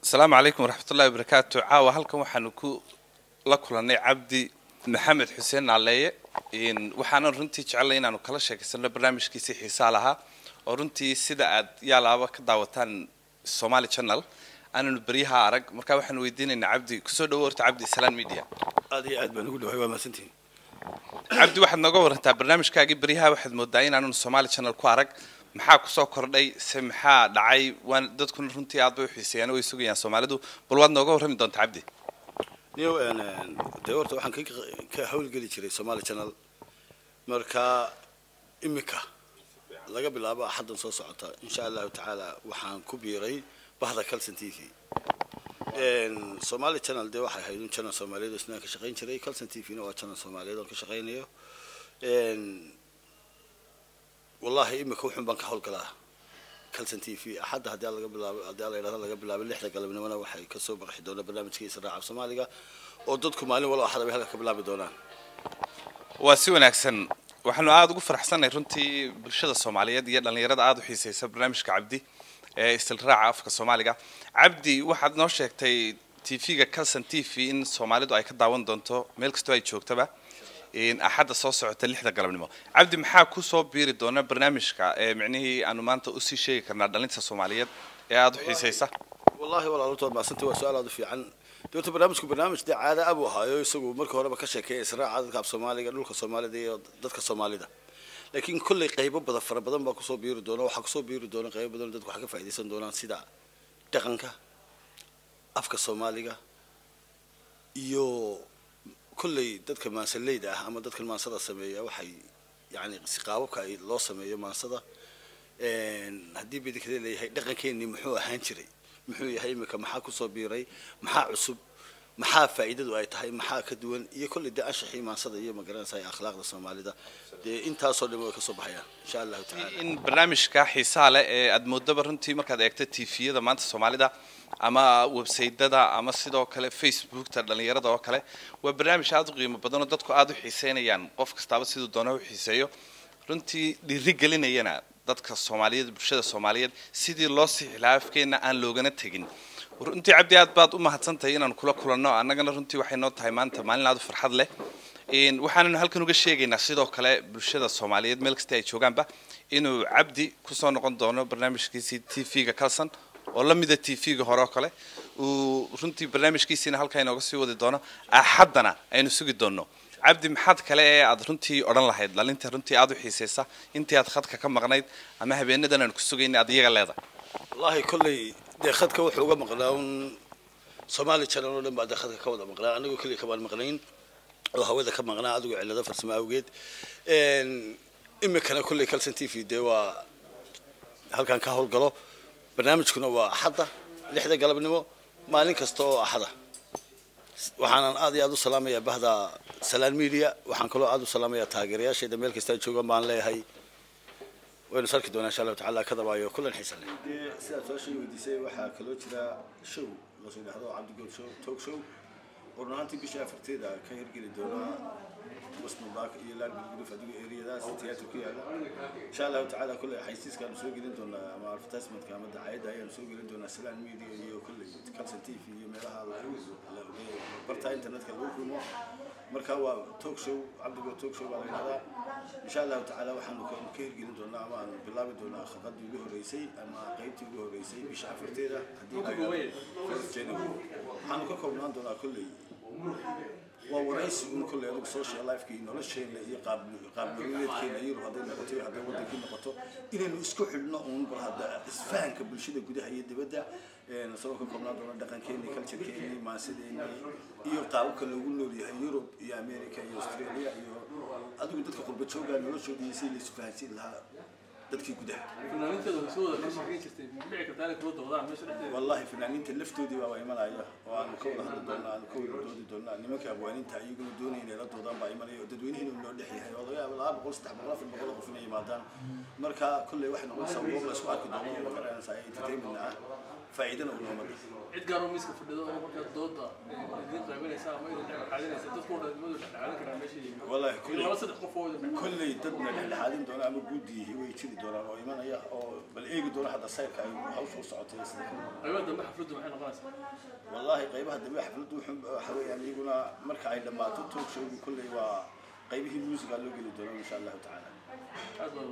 Asalaamu calaykum waraxmatullahi wabarakaatu. Caawa halkan waxaanu ku la kulannay Cabdi Maxamed Xuseen Naaleeye. Waxaanan runtii jecellay inaanu kala sheekaysano barnaamijkiisii xiisaa lahaa oo runtii sida aad yaalaaba ka daawataan Somali Channel aananu beryaha arag. Markaa waxaanu weydiinaynaa Cabdi, kusoo dhawo horta Cabdi Salaan Media. Aad iyo aad baan ugu dhawahay, waa mahadsantihiin. Cabdi, waxaad nooga warantaa barnaamijkaagii beryaha waxaad moodaa inaanun Somali Channel ku arag. Maxaa kusoo kordhay se maxaa dhacay? Waan dadkuna runtii aad bay u xiiseeyaan, way sugayaan Soomaalidu. Bal waad nooga warrami doontaa, Cabdi. Niyow, dee horta waxaan ka hawlgeli jiray Somali Channel. Marka imika laga bilaabo Axaddan soo socota, insha Allahu tacaala, waxaan ku biiray bahda Calson TV. Somali Channel dee waxay ahayd un channel Soomaaliyeed oo isnaan ka shaqayn jiray. Calson TV na waa channel Soomaaliyeed oon ka shaqaynayo. Wallahi imika wuxun baan ka hawlgalaa Calson TV. Axadda haddii laga bilaabo, haddii la yidhahdo, laga bilaabo 6da galabnimona waxay kasoo baxi doonaa barnaamijkiisa Raaca Soomaaliga oo dadku maalin walba Axada bay halka ka bilaabi doonaan. Waa si wanaagsan. Waxaanu aada ugu faraxsannahay runtii bulshada Soomaaliyeed iyo dhallinyarada aada u xiiseysa barnaamijka Cabdi ee istilraaca afka Soomaaliga. Cabdi, waxaad noo sheegtay TV-ga Calson TV in Soomaalidu ay ka daawan doonto meel kastoo ay joogtaba Axadda soo socota 6da galabnimo. Cabdi, maxaa kusoo biiri doona barnaamijka ee micnihii aanu maanta usii sheegi karnaa dhalinta Soomaaliyeed ee aada u xiiseysa? Wallahi walaalto, waad mahadsantay, waa su-aal aada u fiican. Dee horta barnaamijku barnaamij dee caada abu ahaayo, isagu marka horeba ka sheekeeya israaca dadka af Soomaaliga, dhulka Soomaalida iyo dadka Soomaalida. Laakiin kolley qaybo badan, fara badan baa kusoo biiri doona. Waxaa kusoo biiri doona qaybo badan oo dadku wax ka faa'iidaysan doonaan, sida dhaqanka, afka Soomaaliga iyo kolley dadka maansaleyda ah ama dadkan maansada sameeya, waxay yani si qaababka ay loo sameeyo maansada. Haddii bidikada leeyahay, dhaqankeenii muxuu ahaan jiray, muxuu yahay imika, maxaa kusoo biiray, maxaa cusub, maxaa faa'iidadu ay tahay, maxaa ka duwan, iyo kolley dee anshaxii maansada iyo magaranaysa akhlaaqda Soomaalida. Dee intaasoo dhan way kasoo baxayaan, insha Allahu tacala. In barnaamijka xiisaha leh ee aad moodaba runtii markaad eegto TV-yada maanta Soomaalida ama websaydyada ama sidoo kale Facebookta dhallinyarada oo kale, waa barnaamij aada u qiimo badan oo dadku aada u xiiseynayaan, qof kastaaba siduu doona u xiiseeyo, runtii dhiiri gelinayana dadka Soomaaliyeed, bulshada Soomaaliyeed, sidii loo sixi lahaa afkeena aan loogana tegin. Runtii Cabdi, aad baad u mahadsantahay inaan kula kulanno. Annagana runtii waxay noo tahay maanta maalin aada u farxad leh. Waxaananu halkan uga sheegaynaa sidoo kale bulshada Soomaaliyeed meel kasta ay joogaanba inuu Cabdi kusoo noqon doono barnaamijkiisii TV-ga Calson oo la mida TV-ga hore oo kale, uu runtii barnaamijkiisiina halkaa inooga sii wadi doono, Axaddana aynu sugi doono. Cabdi, maxaad kale ee aad runtii odhan lahayd dhalinta runtii aada u xiiseysa intii aad khadka ka maqnayd ama habeenadan aanu ku sugayna aad iyaga leedahay? Wallahi kolley dee khadka wuxuu uga maqnaa un Somali Channel oo dhan baa dee khadka ka wada maqnaa, anigoo keliya kamaan maqnayn oo hawada ka maqnaa adigo cillado farsamo awgeed. Imikana kolley Calson TV dee waa halkan ka howlgalo. Barnaamijkuna waa Axadda 6da galabnimo, maalin kasta oo Axada. Waxaanan aad iyo aad u salaamayaa bahda Salaan Media. Waxaan kaloo aad u salaamayaa taageerayaashayda meel kasta ay joogaan. Baan leeyahay waynu sarki doonaa, insha Allahu tacala, kadabaayo kulan xiisa leh. Dee sidaad su-aasha weydiisay, waxaa kaloo jira show lasoo yidhaahdo Cabdigool Show, talk show, oo run ahaantii bisha 4teeda ka hirgeli doona Westman Park iyo Ladbroke, adigo areadaas theatre ku yaala, insha Allahu tacaala. Kolley xaysiiskaanu soo gelin doonaa ama advertisementka ama dacayadda ayaanu soo gelin doonaa Salaan Media iyo kolley Calson TV iyo meelaha barta internetka lagu kulmo. Marka waa talk show, Cabdigool Talk Show baa la yidhahdaa. Insha Allahu tacaala waxaanu ka hirgelin doonaa ama aanu bilaabi doonaa khaqadii ugu horreysay ama qaybtii ugu horreysay bisha 4teeda, haddii la yidhahdo 1 January. Waxaanu ka koobnaan doonaa kolley waa waraysi un kolley adigu social lifekii, nolosheena iyo qaab qaab nololeedkeena Yurub hadday noqoto iyo hadday waddankii noqoto, inaynu isku xidhno uun bal hadda isfahanka bulshada gudaha iyo dibadda. Isagoo ka koobnaan doona dhaqankeeni, culturekeeni, maansideeni iyo qaababka loogu nool yahay Yurub iyo America iyo Australia iyo adigu dadka qurba jooga noloshoodii, si laysu fahansiin lahaa dadkii gudaha. Fanaaniinteeda way soo wada ka sheekeyn jirtay, ma dhici kartaa inay kula doodaan meesha dhexdeeda? Wallahi fanaaniinta laftoodii baaba imanaya oo aanu ka wada hadli doonaa, aanu ka wada doodi doonaa. Nimanka abwaaniinta iyaguna doonaya inay la doodaan baa imanaya oo dadweynihiina uu noo dhex yahay oo laga yaabo 200, 300, 400 qof inay yimaadaan. Marka kolley waxay noqonaysaa goob la isku arki doono oo magaranaysaa entertainment ah, faa'iidana u noomada. Cid gaar oo miiska fadhido oo markaa dooda idin qaybinaysa ama idin dhexdhexaadinaysa, dadku oo dhan madu dhexdhexaadin karaa meesha yimid? Wallahi kolley laba saddex qof oo idin kolley dadna dhexdhexaadin doona ama guddiyihi way jiri doonaan oo imanaya oo bal doono hadda sayrka ay hawsha u socotay iyo sida kale. Qaybaha dambe xafladdu maxay noqonaysaa? Wallaahi qaybaha dambe xafladdu waxa weeyaan iyaguna marka ay dhammaato talk showgu, kolley waa qaybihii muusiga loo geli doono, insha Allahu tacaala. Aad baa.